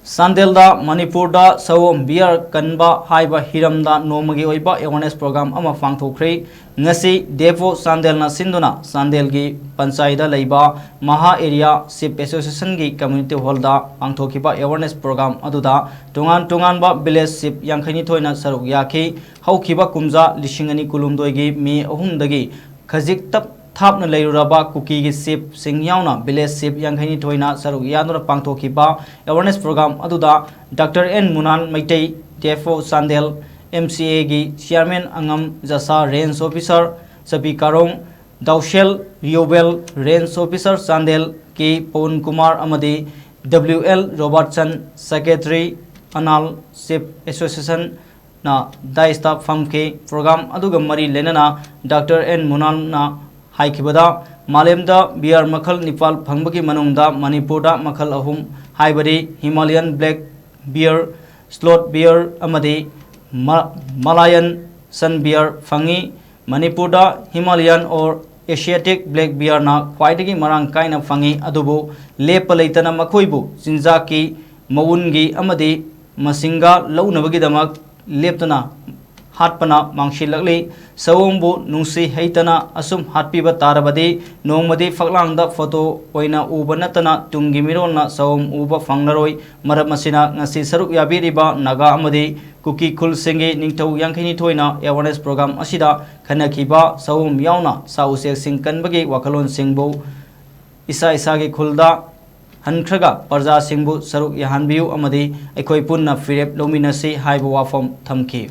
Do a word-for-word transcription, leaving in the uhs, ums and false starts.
ꯆꯥꯟꯗꯦꯜꯗ ꯃꯅꯤꯄꯨꯔꯗ ꯁꯑꯣꯝ ꯕꯤꯌꯔ ꯀꯟꯕ ꯍꯥꯏꯕ ꯍꯤꯔꯝꯗ ꯅꯣꯡꯃꯒꯤ ꯑꯣꯏꯕ ꯑꯦꯋꯥꯔꯅꯦꯁ ꯄ꯭ꯔꯣꯒ꯭ꯔꯥꯝ ꯑꯃ ꯄꯥꯡꯊꯣꯛꯈ꯭ꯔꯦ꯫ ꯉꯁꯤ ꯗꯦꯐꯣ ꯆꯥꯟꯗꯦꯜꯅ ꯁꯤꯟꯗꯨꯅ ꯆꯥꯟꯗꯦꯜꯒꯤ ꯄꯟꯆꯥꯏꯗ ꯂꯩꯕ ꯃꯍꯥ ꯑꯦꯔꯤꯌꯥ ꯁꯤꯞ ꯑꯦꯁꯣꯁꯤꯌꯦꯁꯟꯒꯤ ꯀꯝꯃ꯭ꯌꯨꯅꯤꯇꯤ ꯍꯣꯜꯗ ꯄꯥꯡꯊꯣꯛꯈꯤꯕ ꯑꯦꯋꯥꯔꯅꯦꯁ ꯄ꯭ꯔꯣꯒ꯭ꯔꯥꯝ ꯑꯗꯨꯗ ꯇꯣꯉꯥꯟ ꯇꯣꯉꯥꯟꯕ ꯚꯤꯂꯦꯖ ꯁꯤꯞ ꯌꯥꯡꯈꯩꯅꯤꯊꯣꯏꯅ ꯁꯔꯨꯛ ꯌꯥꯈꯤ꯫ ꯍꯧꯈꯤꯕ ꯀꯨꯝꯖꯥ ꯂꯤꯁꯤꯡ ꯑꯅꯤ ꯀꯨꯟꯍꯨꯝꯗꯣꯏꯒꯤ ꯃꯦ ꯑꯍꯨꯝꯗꯒꯤ ꯈꯖꯤꯛꯇ ꯊꯥꯞꯅ ꯂꯩꯔꯨꯔꯕ ꯀꯨꯀꯤꯒꯤ ꯁꯤꯞꯁꯤꯡ ꯌꯥꯎꯅ ꯚꯤꯂꯦꯖ ꯁꯤꯞ ꯌꯥꯡꯈꯩꯅꯤꯊꯣꯏꯅ ꯁꯔꯨꯛ ꯌꯥꯗꯨꯅ ꯄꯥꯡꯊꯣꯛꯈꯤꯕ ꯑꯦꯋꯥꯔꯅꯦꯁ ꯄ꯭ꯔꯣꯒ꯭ꯔꯥꯝ ꯑꯗꯨꯗ doctor N Munan Meitei, DFO Chandel M C ꯑꯦꯒꯤ ꯆꯤꯌꯥꯔꯃꯦꯟ ꯑꯉꯝ Jasa, range officer Chapi Karong, Dousel Riyobel, range officer Chandel K Pawan Kumar ꯑꯃꯗꯤ W L Robertson, secretary Anal, ship association ꯅ ꯗꯥꯏꯁꯇ ꯐꯝꯈꯤ꯫ ꯄ꯭ꯔꯣꯒ꯭ꯔꯥꯝ ꯑꯗꯨꯒ ꯃꯔꯤ ꯂꯩꯅꯅ ꯗꯥꯛꯇꯔ ꯑꯦꯟ ꯃꯨꯅꯥꯟꯅ ꯍꯥꯏꯈꯤꯕꯗ, ꯃꯥꯂꯦꯝꯗ ꯕꯤꯌꯔ ꯃꯈꯜ ꯅꯤꯄꯥꯜ ꯐꯪꯕꯒꯤ ꯃꯅꯨꯡꯗ ꯃꯅꯤꯄꯨꯔꯗ ꯃꯈꯜ ꯑꯍꯨꯝ, ꯍꯥꯏꯕꯗꯤ Himalayan black beer, slot beer ꯑꯃꯗꯤ ꯃ-, ꯃꯂꯥꯌꯟ ꯁꯟ ꯕꯤꯌꯔ ꯐꯪꯏ꯫ ꯃꯅꯤꯄꯨꯔꯗ ꯍꯤꯃꯥꯂꯌꯟ ꯑꯣꯔ ꯑꯦꯁꯤꯌꯥꯇꯤꯛ ꯕ꯭ꯂꯦꯛ ꯕꯤꯌꯔꯅ ꯈ꯭ꯋꯥꯏꯗꯒꯤ ꯃꯔꯥꯡ ꯀꯥꯏꯅ ꯐꯪꯏ, ꯑꯗꯨꯕꯨ ꯂꯦꯞꯄ ꯂꯩꯇꯅ ꯃꯈꯣꯏꯕꯨ ꯆꯤꯟꯖꯥꯛꯀꯤ, ꯃꯎꯟꯒꯤ ꯑꯃꯗꯤ ꯃꯁꯤꯡꯒ ꯂꯧꯅꯕꯒꯤꯗꯃꯛ ꯂꯦꯞꯇꯅ ꯍꯥꯠꯄꯅ ꯃꯥꯡꯁꯤꯜꯂꯛꯂꯤ꯫ ꯁꯑꯣꯝꯕꯨ ꯅꯨꯡꯁꯤ ꯍꯩꯇꯅ ꯑꯁꯨꯝ ꯍꯥꯠꯄꯤꯕ ꯇꯥꯔꯕꯗꯤ ꯅꯣꯡꯃꯗꯤ ꯐꯛꯂꯥꯡꯗ ꯐꯣꯇꯣ ꯑꯣꯏꯅ ꯎꯕ ꯅꯠꯇꯅ ꯇꯨꯡꯒꯤ ꯃꯤꯔꯣꯜꯅ ꯁꯑꯣꯝ ꯎꯕ ꯐꯪꯂꯔꯣꯏ꯫ ꯃꯔꯝ ꯑꯁꯤꯅ ꯉꯁꯤ ꯁꯔꯨꯛ ꯌꯥꯕꯤꯔꯤꯕ ꯅꯥꯒꯥ ꯑꯃꯗꯤ ꯀꯨꯀꯤ ꯈꯨꯜꯁꯤꯡꯒꯤ ꯅꯤꯡꯊꯧ ꯌꯥꯡꯈꯩꯅꯤꯊꯣꯏꯅ ꯑꯦꯋꯥꯔꯅꯦꯁ ꯄ꯭ꯔꯣꯒ꯭ꯔꯥꯝ ꯑꯁꯤꯗ ꯈꯟꯅꯈꯤꯕ ꯁꯑꯣꯝ ꯌꯥꯎꯅ ꯁꯥ ꯎꯆꯦꯛꯁꯤꯡ ꯀꯟꯕꯒꯤ ꯋꯥꯈꯜꯂꯣꯟꯁꯤꯡꯕꯨ ꯏꯁꯥ ꯏꯁꯥꯒꯤ ꯈꯨꯜꯗ ꯍꯟꯈ꯭ꯔꯒ ꯄ꯭ꯔꯖꯥꯁꯤꯡꯕꯨ ꯁꯔꯨꯛ ꯌꯥꯍꯟꯕꯤꯌꯨ ꯑꯃꯗꯤ ꯑꯩꯈꯣꯏ ꯄꯨꯟꯅ ꯐꯤꯔꯦꯞ ꯂꯧꯃꯤꯟꯅꯁꯤ ꯍꯥꯏꯕ ꯋꯥꯐꯝ ꯊꯝꯈꯤ꯫